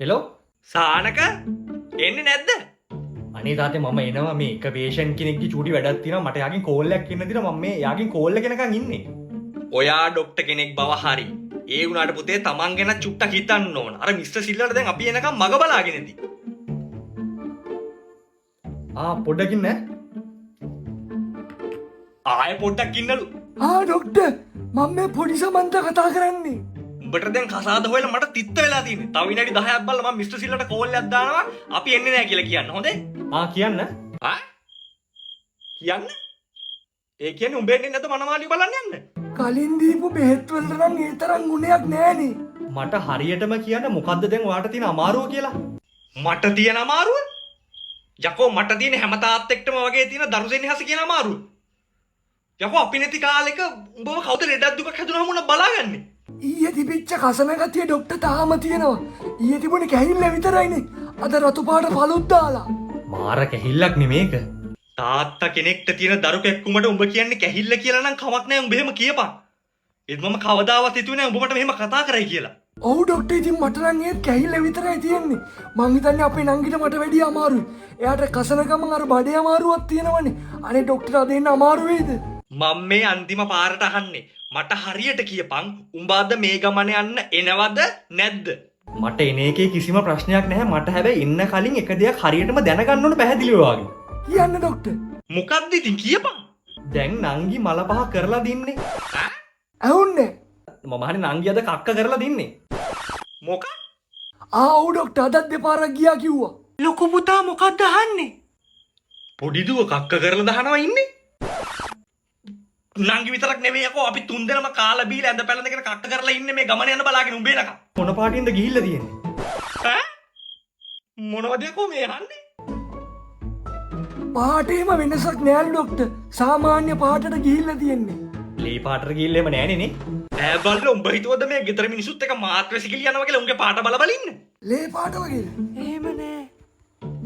Hello. Shanaka එන්නේ නැද්ද? අනේ තාත්තේ, මම එනවා. මේ එක පේෂන්ට් කෙනෙක්ගේ චූටි වැඩක් තියෙනවා. මට යාගෙන් කෝල් එකක් එන්න තියෙනවා. මම මේ යාගෙන් කෝල් එක එනකන් ඉන්නේ. ඔයා ඩොක්ටර් කෙනෙක් බව හරි. ඒ වුණාට පුතේ, තමන් ගැන චුට්ටක් හිතන්න ඕන. අර මිස්ටර් සිල්ලාට දැන් අපි එනකන් මග බලාගෙන ඉඳි. ආ, පොඩ්ඩකින් නෑ. ආයෙ පොඩ්ඩක් ඉන්නලු. ආ ඩොක්ටර්, මම මේ පොඩි සමන්ත කතා කරන්නේ. උඹට දැන් කසාද හොයලා මට තිත්ත වෙලා තියෙන්නේ. තව විනාඩි 10ක් බලලා මම මිස්ටර් සිල්ලාට කෝල් එකක් දානවා. අපි එන්නේ නෑ කියලා කියන්න. හොඳේ? ආ, කියන්න. ආ? කියන්න? ඒ කියන්නේ උඹ එන්නේ නැද්ද මනමාලිය බලන්න යන්න? කලින් දීපු බෙහෙත් වලට නම් ඒ තරම් ගුණයක් නෑනේ. මට හරියටම කියන්න මොකද්ද දැන් ඔයාට තියෙන අමාරුව කියලා. මට තියෙන අමාරුව? යකෝ, මට තියෙන හැම තාත්තෙක්ටම වගේ තියෙන දරු සෙනෙහස කියන අමාරුව. යකෝ, අපි නැති කාලෙක උඹව කවුද ලෙඩක් දුකක් හැදුනහම උන බලාගන්නේ? ඊයේ තිබිච්ච කසන ගතිය ඩොක්ටර් තාම තියෙනවා. ඊයේ තිබුණේ කැහිල්ල විතරයිනේ. අද රතු පාට පළුත් දාලා. මාර කැහිල්ලක් නෙමේක. තාත්තා කෙනෙක්ට තියෙන දරු කැක්කුමට උඹ කියන්නේ කැහිල්ල කියලා නම් කමක් නෑ, උඹ එහෙම කියපන්. ඒත් මම කවදාවත් හිතුවේ නෑ උඹ මට මෙහෙම කතා කරයි කියලා. ඔව් ඩොක්ටර්, ඉතින් මට නම් ඒත් කැහිල්ල විතරයි තියෙන්නේ. මං හිතන්නේ අපේ නංගිට මට වැඩිය අමාරුයි. එයාට කසන ගමන් අර බඩේ අමාරුවක් තියෙනවනේ. අනේ ඩොක්ටර්, අද එන්න අමාරු වෙයිද? මම මේ අන්තිම පාරට අහන්නේ. මට හරියට කියපන්, උඹ අද මේ ගමන යන්න එනවද නැද්ද? මට එන එකේ කිසිම ප්‍රශ්නයක් නැහැ. මට හැබැයි එන්න කලින් එක දෙයක් හරියටම දැනගන්න ඕන පැහැදිලිව වගේ. කියන්න ඩොක්ටර්. මොකද්ද ඉතින්, කියපන්. දැන් නංගි මල පහ කරලා දින්නේ. ඈ? ඇහුන්නේ? මම අහන්නේ නංගි අද කක්ක කරලා දින්නේ. මොකක්? ආ ඔව් ඩොක්ටර්, අදත් දෙපාරක් ගියා කිව්වා. ලොකු පුතා මොකද්ද අහන්නේ? පොඩි දුව කක්ක කරලා දහනවා ඉන්නේ. නංගි විතරක් නෙවෙයි යකෝ, අපි තුන් දෙනම කාලා බීලා ඇඳ පැළඳගෙන කක්ක කරලා ඉන්නේ මේ ගමන යන බලාගෙන උඹ එනකම්. මොන පාටින්ද ගිහිල්ලා තියෙන්නේ? ඈ? මොනවද යකෝ මේ අහන්නේ? පාටේම වෙනසක් නෑලු ඩොක්ටර්. සාමාන්‍ය පාටට ගිහිල්ලා තියෙන්නේ. ලේ පාටට ගිහිල්ලා එහෙම නෑනේ නේ? ඈ බල්ලෝ, උඹ හිතුවද මේ ගෙදර මිනිස්සුත් එක්ක මාත් වෙසිකිලි යනවා කියලා උන්ගේ පාට බල බල ඉන්න? ලේ පාට වගේ. එහෙම නෑ.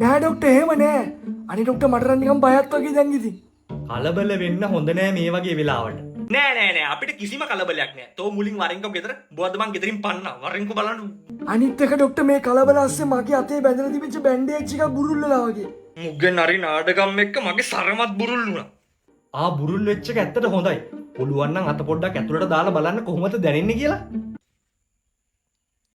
නෑ ඩොක්ටර්, එහෙම නෑ. අනේ ඩොක්ටර්, මට නම් නිකන් බයත් වගේ දැන් ඉතින්. කලබල වෙන්න හොඳ නෑ මේ වගේ වෙලාවට. නෑ නෑ නෑ, අපිට කිසිම කලබලයක් නෑ. තෝ මුලින් වරින්කෝ ගෙදර. උඹ මං ගෙදරින් පන්නා. වරින්කෝ බලන්න. අනිත් එක ඩොක්ටර්, මේ කලබල අස්සේ මගේ අතේ බැඳලා තිබිච්ච බැන්ඩේජ් එකක් බුරුල් වෙලා වගේ. මුගේ නරි නාඩගම් එක්ක මගේ සරමත් බුරුල් වුණා. ආ, බුරුල් වෙච්ච එක ඇත්තට හොඳයි. පුළුවන් නම් අත පොඩ්ඩක් ඇතුළට දාලා බලන්න කොහොමද දැනෙන්නේ කියලා.